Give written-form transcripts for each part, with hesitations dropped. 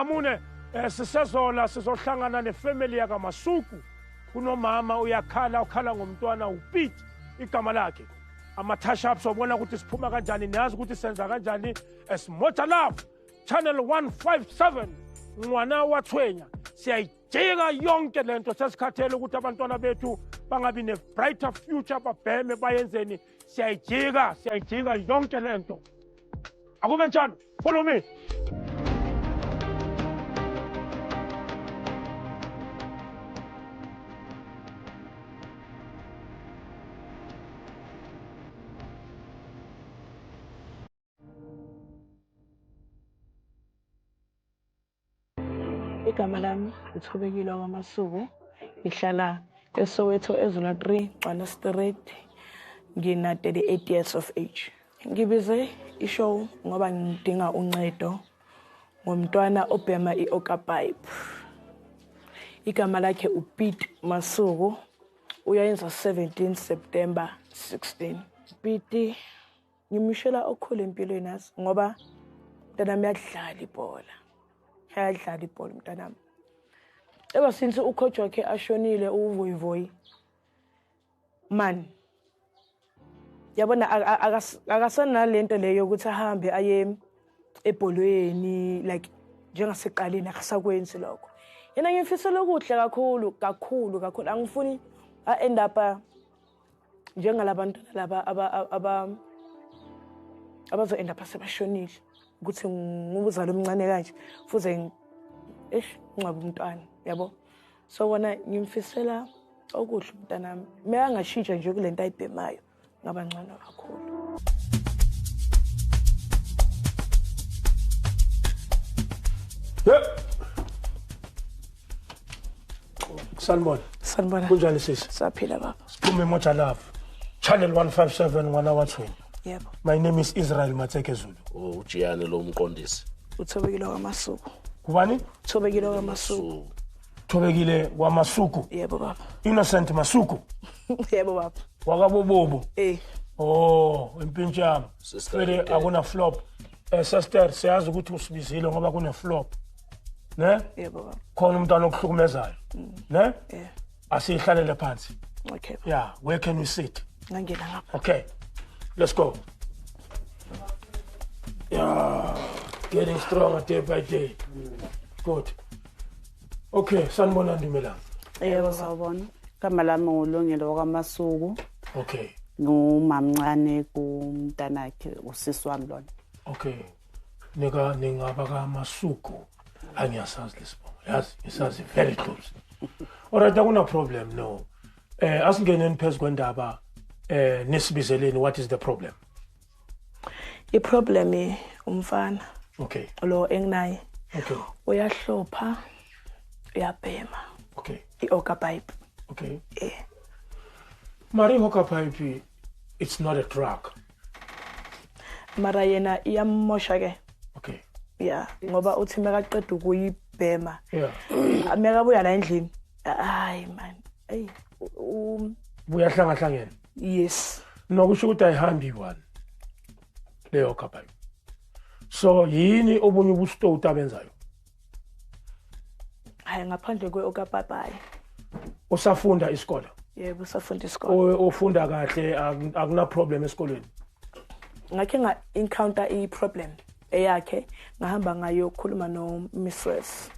Amune sisezola sizohlangana nefamily yakaMasuku. Kunomama uyakhala, ukhala ngomntwana uPete igama lakhe. Ama-touch-ups obona ukuthi siphuma kanjani, niyazi ukuthi senza kanjani. As Moja Love Channel 157, ngwana wa tshwenya. Siyayijika yonke lento, sesikhathele ukuthi abantwana bethu bangabi ne-brighter future, babheme bayenzeni. Siyayijika, siyayijika yonke lento. Akube njalo, follow me. Igama lami uThobekile wakwaMasuku, ngihlala eSoweto eZola 3, Gcwala Street. Ngina 38 years of age. Ngibize ishow ngoba ngidinga uncedo ngomntwana obhema i-oka pipe. Igama lakhe uPete Masuku, uyayenza 17 September 16. Pete ngimshela okukhulu empilweni yazi, ngoba mntanami uyadlala ibhola. Uyadlala ibhola mntanami. Ever since ucoach wakhe ashonile uVoyivoyi, man, yabona akasanalento leyo yokuthi ahambe aye ebholweni like njengaseqaleni, akasakwenzi lokho. Yena ngimfisela okuhle kakhulu kakhulu kakhulu, angifuni a-end up njengalabantwana laba abazo end up sebashonile, ukuthi ngumzali omncane kanje fuze eish ngcwaba umntwana, yabo. So wona ngimfisela okuhle umntanami, mekangashintsha nje kulento ayibhemayo ngaba ngcono kakhulu. Yeah. Sanibona. Sanibona. Kunjani sisi? Saphila baba. Siphume Moja Love. Channel 157, ngwana wa tshwenya. Yebo. My name is Israel Matseke Zulu. Oh, uJiyane lo mqondisi. Uthobekile kwaMasuku. Kubani? Uthobekile kwaMasuku. Thobekile kwaMasuku. Yebo baba. Innocent Masuku. Yebo baba. Wakabobobo. Eh. Oh, impintshi yami. Sister Vele Ide. akuna flop. Sister, siyazi ukuthi usibizile ngoba kune flop. Ne? Yebo baba. Khona umntwana okuhlukumezayo. Ne? Yeah. Asihlalele phansi. Okay. Yeah, where can we sit? Ngangena ngapha. Okay. Let's go. Yeah, getting stronger day by day. Good. Okay, sanibona Ndumelang. Yebo baba. Sawubona. Igama lami nguLungile wakwaMasuku. Okay. Ngumamncane kumntanakhe, usisi wami lona. Okay. Nika ningaba kaMasuku. Angiyasazi lesibongo. Yazi, ngisazi very close. Alright, akuna problem no. Asingeneni phezu kwendaba, nisibizeleni, what is the problem? I-problem umfana. Okay. Lo enginaye. Okay. Uyahlupha, uyabhema. Okay. I-oka pipe. Okay. Eh. Mari hookah pipe, it's not a drug. Mara yena iyamosha ke. Okay. Yeah, ngoba uthi makaqeda ukuyibhema. Yeah. Mekabuya la endlini. Hayi man. Ey, Buya hlanga. Yes. Nokusho ukuthi ayihambi one. Leyo hookah pipe. So yini obunye ubustoti abenzayo? Hayi, ngaphandle kwe-oka pipe hayi. Usafunda isikole? Yebo, usafunda isikole. Ufunda kahle, akuna problem esikolweni? Ngakhe nga encounter i-problem eyakhe, ngahamba ngayokhuluma no mistress.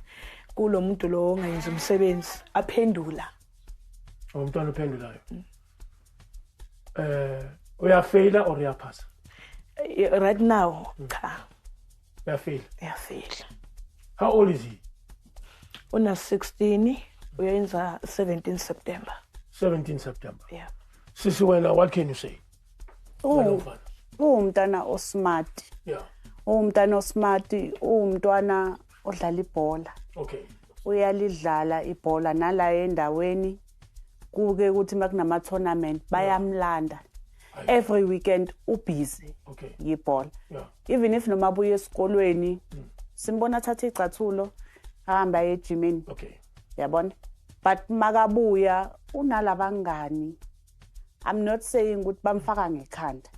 Kulo muntu lo ongayenzi umsebenzi, aphendula. Umntwana uphendulayo. Uyafaila or uyaphasa? Right now cha. Uyafaila. Uyafaila. How old is he? Una 16, uyenza 17 September. 17 September. Yeah. Sisi wena, what can you say? Ngalo mfana. Uwumntana osmart. Uwumntana osmart, uwumntwana odlala ibhola. Uyalidlala ibhola nala endaweni, kuke ukuthi makunama tournament bayamlanda. Every weekend ubusy yibhola. Even if noma abuye esikolweni, simbona athatha icathulo ahamba aye ejimini. Yabona? But makabuya unalabangani. I'm not saying ukuthi bamfaka ngekhanda.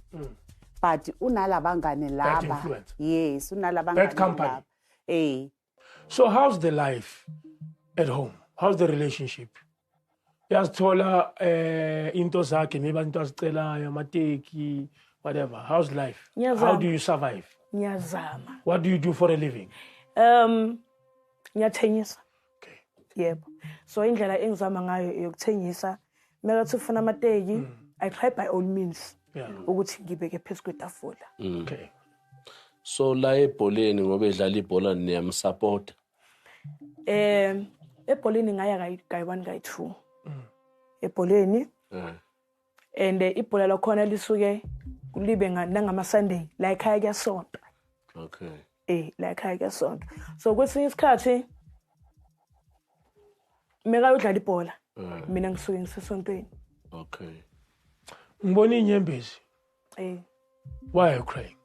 But unalabangani Bad laba. influence. Yes, unalabangani Bad company. laba. So how's the life at home? How's the relationship? Uyazithola into zakhe, maybe into azicelayo, amateki, whatever. How's life? Ngiyazama. How do you survive? Ngiyazama. What do you do for a living? Ngiyathengisa. Okay. Yebo. So indlela engizama ngayo eyokuthengisa, mekathi ufuna amateki, I try by all means ukuthi ngibeke phezu kwetafula. Okay. So la ebholeni, ngoba edlala ibhola, niyamsupport? Ebholeni ngaya kayi-1, kayi-2 ebholeni. And ibhola lakhona lisuke libe nangama-Sunday, la ekhaya kuyasonta. La ekhaya kuyasonta. So kwesinye isikhathi mekayodlala ibhola, mina ngisuke ngisesontweni. Okay. Ngibona inyembezi. Why are you crying?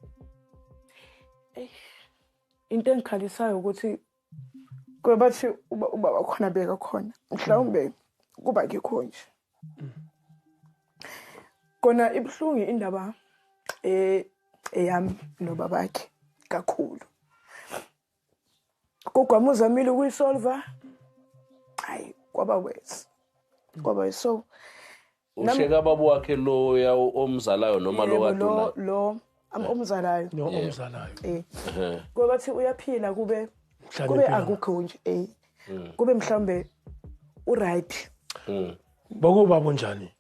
Into engikhalisayo ukuthi kuba bathi ubaba khona beka khona, mhlawumbe kuba ngikho nje. Kona ibuhlungu indaba eyami nobabakhe kakhulu. Gogo uzamile ukuyisolve, hayi kwaba worse. Kwaba so Usheka baba wakhe lo ya omzalayo noma lo Yebo, kade lo unaye? Lo omzalayo. No, omzalayo. Kuba bathi uyaphila kube Mhlawumbe kube impilo. akukho nje. Kube mhlambe u right. Bokubaba onjani?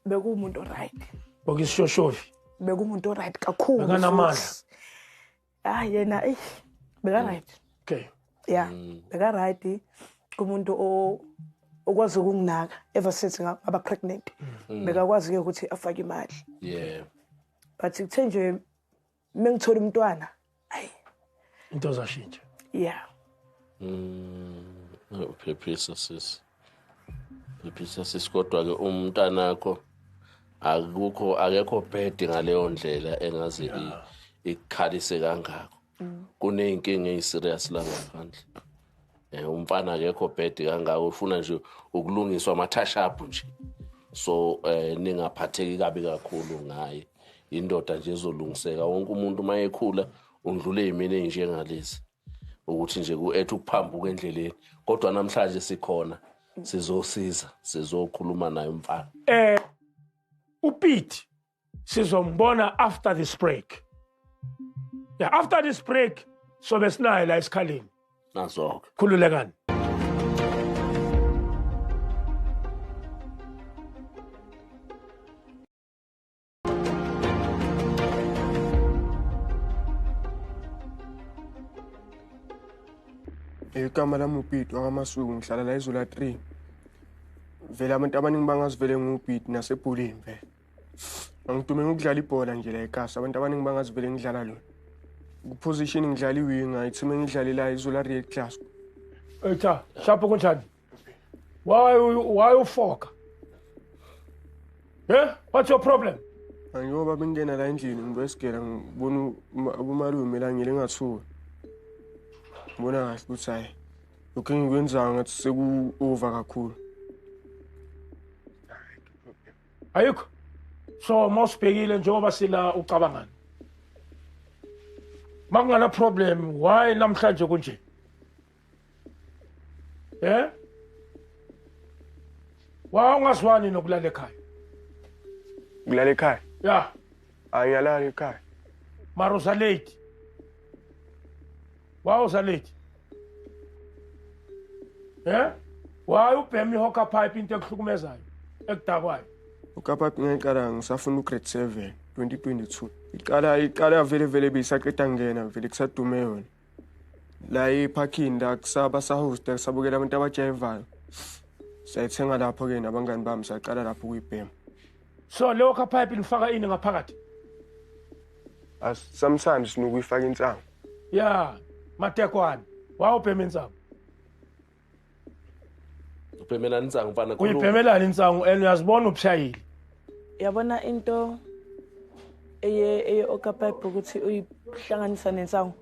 Bekuwumuntu right. Bokisishoshovi. Bekuwumuntu right kakhulu. Bekanamandla. Futhi. Ah yena beka right. Okay. Yeah, beka right kumuntu okwazi ukunginaka ever since ngaba pregnant. Bekakwazi ke ukuthi afake imali. But kuthe nje mengithola umntwana, ayi Into zashintsha. Yeah. Phephisa sis. Phephisa sis, kodwa ke umntanakho akukho akekho bad ngaleyo ndlela engaze ikukhalise kangako. Kuneyinkinga eziserious la ngaphandle. Umfana akekho bad kangako, ufuna nje ukulungiswa ama touch up nje. So ningaphatheki kabi kakhulu ngaye. Indoda nje ezolungiseka, wonke umuntu mayekhula undlule ezimeni ezinjengalezi. Ukuthi nje ku-ethi ukuphambuka endleleni, kodwa namhlanje sikhona sizosiza, sizokhuluma naye umfana. uPete sizombona after this break. Yeah, after this break sobe sinaye la esikhaleni. Nazo-ke. Khululekani. Igama lami uPete wakaMasuku, ngihlala la eZola 3. Vele abantu abaningi bangazivele nguPete nasebholeni vele. Angidume ngokudlala ibhola nje la ekhaya, abantu abaningi bangazivele ngidlala lona. Ku-position ngidlala i-winger, i-team engidlalela iZola Red Class. Cha, shapho kunjani? Why ufoka? What's your problem? Njengoba bengena la endlini ngibuye sigela ngibona umalume la ngile ngathuka. Ngibona kahle ukuthi hayi lokhu engikwenzayo ngathi seku-over kakhulu. Ayikho. So mawusibhekile njengoba sila ucabangani. Makungana problem, why namhlanje kunje? Why ungazwani nokulala ekhaya? Kulala ekhaya? Yeah. Hayi ngiyalala ekhaya. Mara uza late. Why uza late? Why ubhema i-hookah pipe into ekuhlukumezayo, ekudakwayo? Hookah pipe ngiyayiqala ngisafuna u-grade 7, 2022. Iqala vele vele beyisaqeda ngena vele kusadume yona. La eparking la kusaba sahosta kusabukela abantu abajayivayo. Sayithenga lapho ke nabangani bami saqala lapho ukuyibhema. So le hookah pipe nifaka ini ngaphakathi? As sometimes sinokuyifaka insangu. Yeah, matekwane. Wawubhema insangu. Ubhemelani insangu mfana khuluma. Uyibhemelani insangu and uyazibona ubushayile. Yabona into eye hookah pipe ukuthi uyihlanganisa nensangu.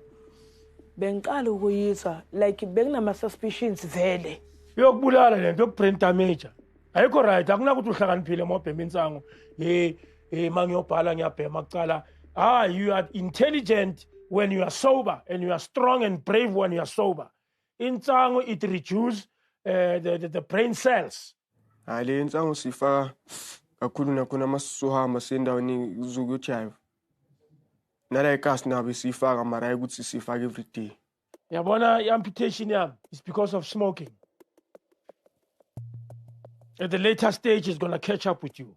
Bengiqala ukuyizwa like bekunama suspicions vele. Iyokubulala lento yokubrain damage. Ayikho right, akunakuthi uhlakaniphile mawubhema insangu. Mangiyobhala ngiyabhema kucala. You are intelligent when you are sober and you are strong and brave when you are sober. Insangu, it reduces the brain cells. Hayi, le insangu siyifaka kakhulu nakhona uma sizohamba siyendaweni zokuyojiva. Nala ekasi nabo siyifaka, mara hayi ukuthi siyifaka everyday. Yabona i-amputation yami is because of smoking. At the later stage is gonna catch up with you.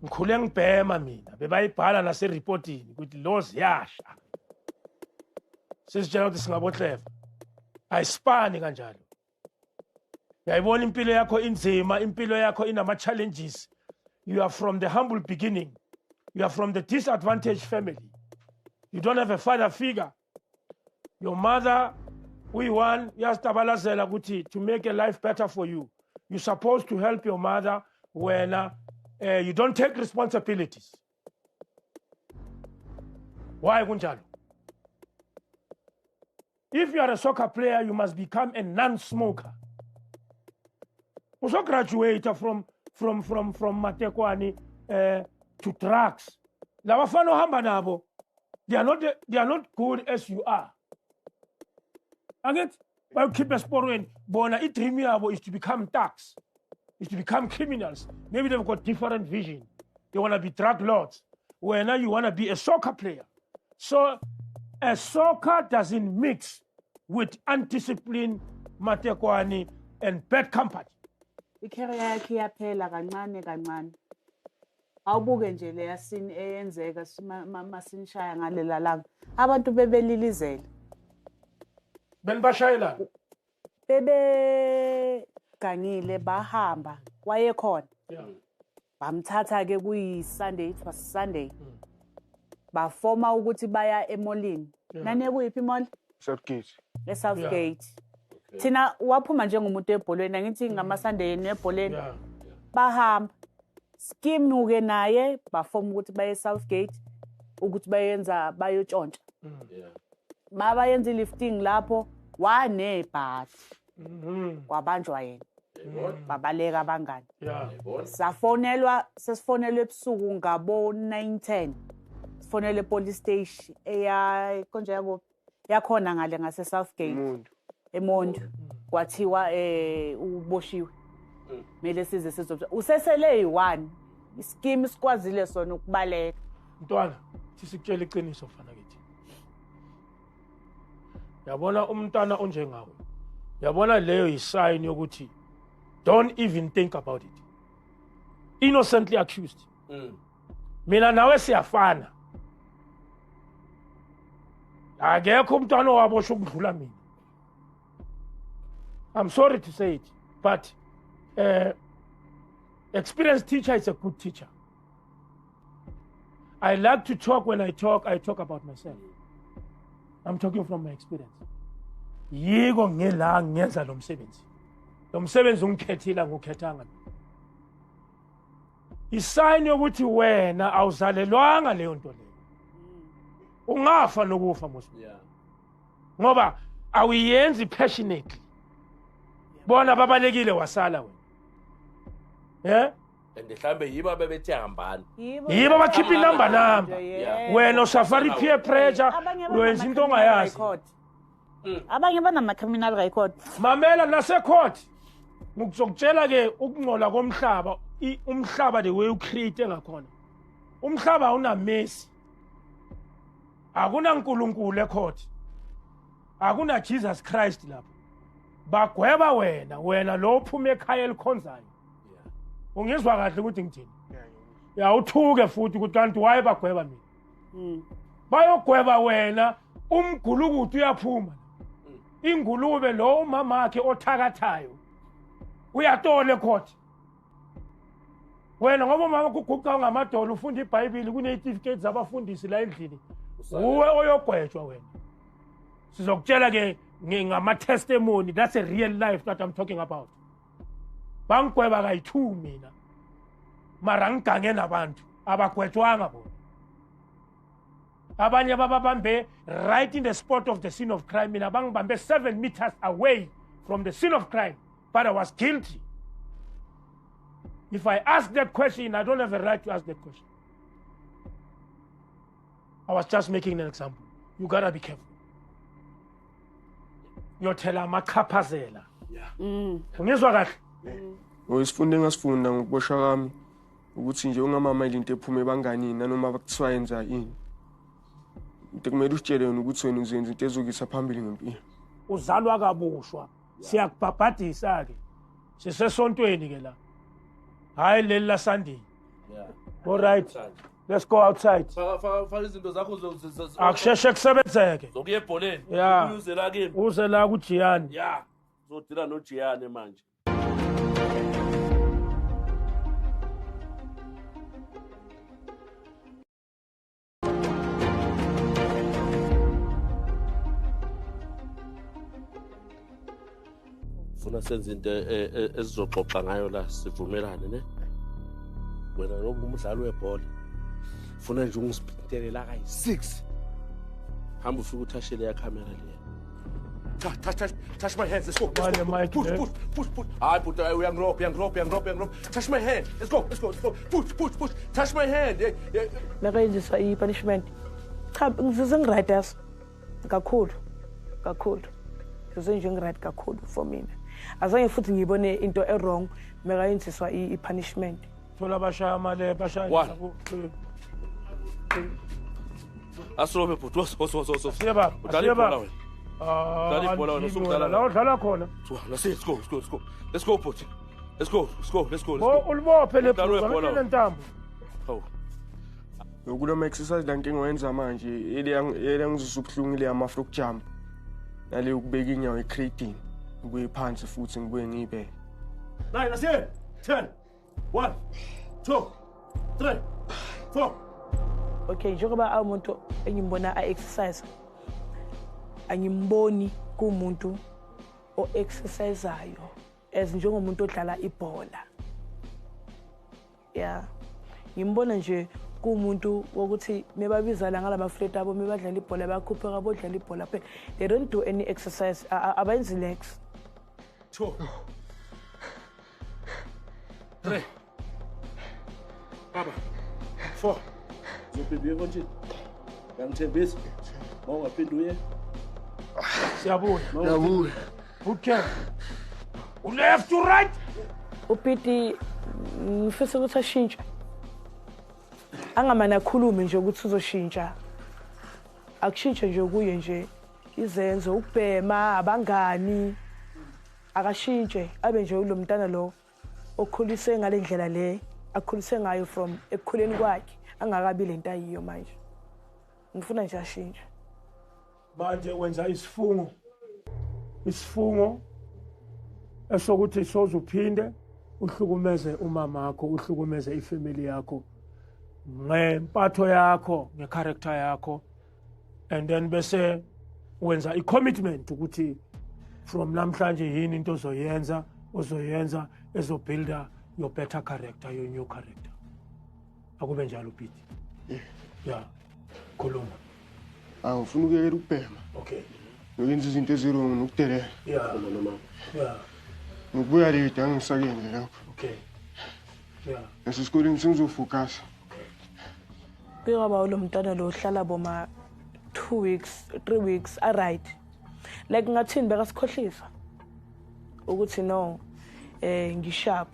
Ngikhule ngibhema mina, bebayibhala naseripotini ukuthi lo ziyasha. Sesitshela ukuthi singabohleva. Ayisipani kanjalo. Uyayibona impilo yakho inzima, impilo yakho inama-challenges. You are from the humble beginning. You are from the disadvantaged family. You don't have a father figure. Your mother, uyi-one, uyazitabalazela ukuthi to make a life better for you. You're supposed to help your mother when you don't take responsibilities. Why kunjalo? If you are a soccer player, you must become a non-smoker. Also graduate from Matekwani to drugs. Labafana ohamba nabo, they are not good as you are. Angithi bayokhipha esiporweni, bona i-dream yabo is to become thugs, is to become criminals. Maybe they've got different vision. They want to be drug lords. Wena you want to be a soccer player. So a soccer doesn't mix with undisciplined Matekwani and bad company. I-career yakhe iyaphela kancane kancane. Awubuke nje leya scene eyenzeka masinishaya ngalela langa, abantu bebelilizela. Benibashayelana? Bebegangile, bahamba, wayekhona. Bamthatha-ke kuyi-Sunday, it was Sunday. Bafoma ukuthi baya emolini. Naniye kuyiphi i-mall? Southgate. E-Southgate. Thina waphuma njengomuntu ebholweni, angithi ngama-Sunday yenu ebholweni. Bahamba skimu-ke naye, bafoma ukuthi baye e-Southgate ukuthi bayenza bayotshontsha. Mabayenza i-lifting lapho wanebhadi, kwabanjwa yena, babaleka abangani. Safonelwa, sesifonelwe ebusuku ngabo 9:10, sifonelwe e-police station eya konje yakuphi yakhona ngale ngase Southgate. Umuntu. eMonti. Kwathiwa uboshiwe, kumele size sizo usesele yi-1 iskimu sikwazile sona ukubaleka. Mntwana, thisikutshela iqiniso, mfana kithi. Yabona umntwana onjengawe, yabona leyo yi-sign yokuthi don't even think about it. Innocently accused. Mina nawe siyafana. Akekho umntwana owaboshwa ukudlula mina. I'm sorry to say it, but experienced teacher is a good teacher. I like to talk. When I talk, I talk about myself. I'm talking from my experience. Yiko ngela ngenza lo msebenzi. Lo msebenzi ungikhethile, angukhethanga. I-sign yokuthi wena awuzalelwanga leyo nto leyo. Ungafa nokufa mos. Ngoba awuyenzi passionately. Bona babalekile, wasala wena. Yeah? And mhlambe yibo abebethe hambani. Yibo abakhipha inamba namba. Wena usafari peer pressure, wenza into ongayazi. Abanye banama-criminal record. Mamela, nasecourt ngizokutshela ke ukungcola komhlaba, umhlaba the way ucreate ngakhona. Umhlaba awunamesi. Akunankulunkulu ecourt. Akuna Jesus Christ lapho. Bagweba wena, wena lo uphuma ekhaya elikhonzayo. Ungizwa kahle ukuthi ngithini? Ya, uthuke futhi ukuthi kanti why bagweba mina? Bayogweba wena, umgulukudu uyaphuma. Ingulube lo umama wakhe othakathayo uyatola ecourt. Wena ngoba umama kuguqa ngamadolo, ufunda iBhayibheli, kunezitifiketi zabafundisi la endlini. Uwe oyogwetshwa wena. Sizokutshela ke ngama testimony, that's a real life that I'm talking about. Bangigweba kayi-2 mina. Mara ngigange nabantu abagwetshwanga bona. Abanye bababambe right in the spot of the scene of crime. Mina bangibambe 7 meters away from the scene of crime, but I was guilty. If I ask that question, I don't have a right to ask that question. I was just making an example. You gotta be careful. Uyothela amachaphazela. Ngizwa kahle? Isifundo engasifunda ngokuboshwa kwami ukuthi nje ungamameli into ephuma ebanganini nanoma bakuthiwa yenza ini. Into kumele usitshele yona ukuthi wena uzenza into ezokisa phambili ngempilo. Uzalwa kabushwa. Siyakubhabhadisa ke. Sisesontweni ke la. Hayi leli lasandini. Yeah. All right. Let's go outside. Faka izinto zakho akusheshe kusebenzeke. Zokuya ebholeni. Yeah. Uze la kimi. Uze la kuJiyani. Yeah. Uzodila noJiyani manje. Funa senze into esizoxoxa ngayo la sivumelane ne. Wena ngoba umdlalo webhola funa nje ungisipintele la kayi-6. Hamba ufike uthashele ya camera leya. Touch my hands. Let's go. Let's go. Push, push, push, push. Hayi bhuti, uyangirob, uyangirob, uyangirob, uyangirob. Touch my hand. Let's go. Let's go. Let's go. Push, push, push. Touch my hand. Nakayenziswa i-punishment. Cha, ngizizwe ngiright yaso. Kakhulu. Kakhulu. Ngizizwe nje ngiright kakhulu for mina. Azange futhi ngiyibone into e-wrong mekayenziswa i-punishment. Thola bashaya amale, bashaya. Asirobe bhuti, woso. Siye baba. Udlala ibhola wena. Udlala ibhola wena, usukudlala. La udlala khona. Let's go, let's go, let's go. Let's go bhuti. Let's go, let's go, let's go. Ulibophe le bhuti, le ntambo. Hawu. Lokuloma exercise la nkinga oyenza manje, ele ngizwisa ubuhlungu ile ama frog jump. Nale ukubeka inyawo ecratini, ngibuye phansi futhi ngibuye ngiyibeke. 9, that's it. 10. 1 2 3 4. Okay, njengoba awumuntu engimbona a-exercise, angimboni kumuntu o-exerciseayo as njengomuntu odlala ibhola. Yeah. Ngimbona nje kumuntu wokuthi mebabiza la ngalama-flat abo mebadlala ibhola bayakhuphuka bodlala ibhola phela. They don't do any exercise, abayenzi legs. 2 3 Baba 4. Uzophinda konje. Ngiyangithembisa. Mawungaphinda uye. Siyabuya. Siyabuya. Okay. Left to right. uPiti ngifisa ukuthi ashintshe. Angamane akhulume nje ukuthi uzoshintsha. Akushintshe nje kuye nje izenzo, ukubhema, abangani. Akashintshe abe nje lo mntana lo okhuliswe ngale ndlela le akhuliswe ngayo from ekukhuleni kwakhe angakabi lento ayiyo manje. Ngifuna nje ashintshe. Manje wenza isifungo. Isifungo esokuthi sozuphinde uhlukumeze umama wakho, uhlukumeze ifamily yakho ngempatho yakho, ngecharacter yakho, and then bese wenza i-commitment ukuthi from namhlanje yini into ozoyenza, ozoyenza ezobuilda your better character, your new character. Akube njalo Pete. Yeah. Khuluma. Angifuni ukuyekela ukubhema. Okay. Nokwenza izinto eziwrong nokudelela. Yeah. Yeah. Nokubuya late angisakenzi lapho. Okay. Yeah. Nasesikoleni sengizofocus. Kuyaba lo mntana lo hlala boma 2 weeks, 3 weeks, all right. Like ngathini bekasikhohlisa ukuthi no ngisharp,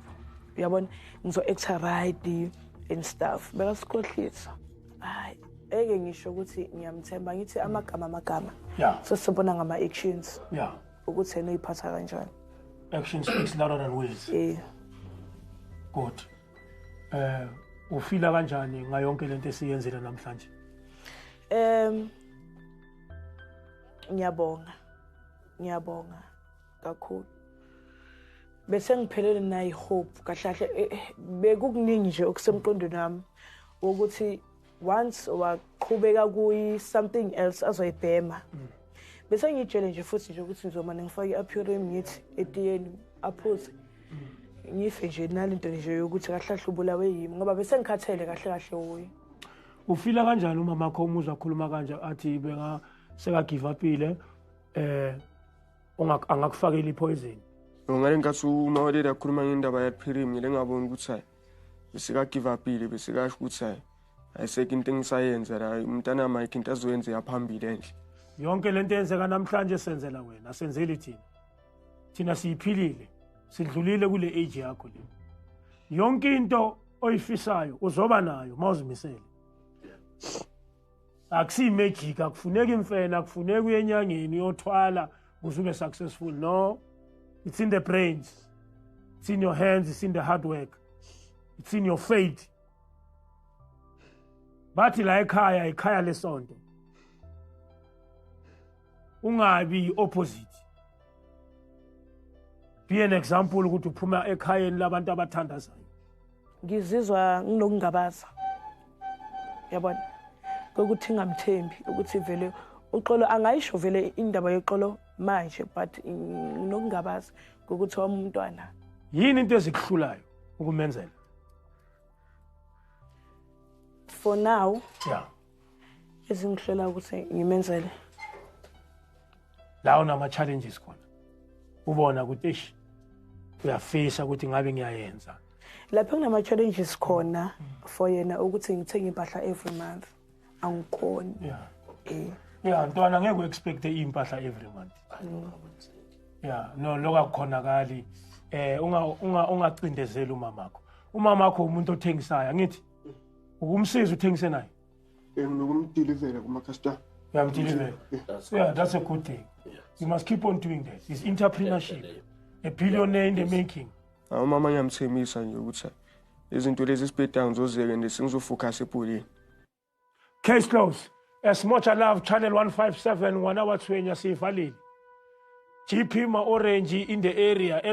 uyabona, ngizo acta right and stuff. Bekasikhohlisa. Hayi, eke ngisho ukuthi ngiyamthemba, ngithi amagama amagama. Yeah. So sibona ngama actions. Yeah. Ukuthi yena uyiphatha kanjani. Action speaks louder than words. Yeah. Good. Ufila kanjani ngayonke lento esiyenzile namhlanje? Ngiyabonga. Ngiyabonga kakhulu. Bese ngiphelele nayi hope kahle kahle bekukuningi nje okusemqondweni wami ukuthi once waqhubeka kuyi something else azoyibhema. Bese ngitshele nje futhi nje ukuthi ngizomane ngifake i-Apurium ngithi etiyeni aphuze. Ngife nje nalento nje yokuthi kahle kahle ubulawe yimi ngoba bese ngikhathele kahle kahle uyi. Ufila kanjani umama wakho umuzwa akhuluma kanje athi benga seka give upile angakufakela ipoison? Ngale nkathi uma walele akhuluma ngendaba ye-Apurium ngile ngabona ukuthi hayi bese ka give upile, bese kasho ukuthi hayi ayisekho into engisayenza la, umntana Mike into azoyenza yaphambili enhle. Yonke lento eyenzeka namhlanje senzela wena, asenzeli thina. Thina siyiphilile, sidlulile kule age yakho le. Yonke into oyifisayo uzoba nayo mawuzimisele. Akusiyi-magic, akufuneki imfene, akufuneki uye enyangeni uyothwala ukuze ube successful. No, it's in the brains, it's in your hands, it's in the hard work, it's in your faith. Bathi la ekhaya, ikhaya lesonto, ungabi i-opposite. Be an example ukuthi uphuma ekhayeni labantu abathandazayo. Ngizizwa nginokungabaza, yabona, kokuthi ngingamthembi ukuthi vele uxolo angayisho vele indaba yoxolo manje, but nginokungabaza ngokuthi wami umntwana. Yini into ezikuhlulayo ukumenzela? For now, ezingihlola ukuthi ngimenzele, la unama-challenges khona, ubona ukuthi eish, uyafisa ukuthi ngabe ngiyayenza? Lapho kunama-challenges khona for yena ukuthi ngithenge impahla every month, angikhoni. Yeah, ntwana, ngeke u-expecte iy'mpahla every month. Yeah, no, lokho akukhonakali. Ungacindezeli umamakho. Umamakho umuntu othengisayo, angithi ukumsiza uthengise naye? Nginokumdilivela kuma-customer. Uyamdilivela? That's Yeah, that's a good thing. You must keep on doing that. It's entrepreneurship, a billionaire in the making. Hawu, umama ngiyamthembisa nje ukuthi izinto lezi esibhedayo ngizoziyeka and sengizofocus ebholeni. Case closed. As much I love Channel 157, ngwana wa tshwenya, siyivalile. GP ma orange in the area.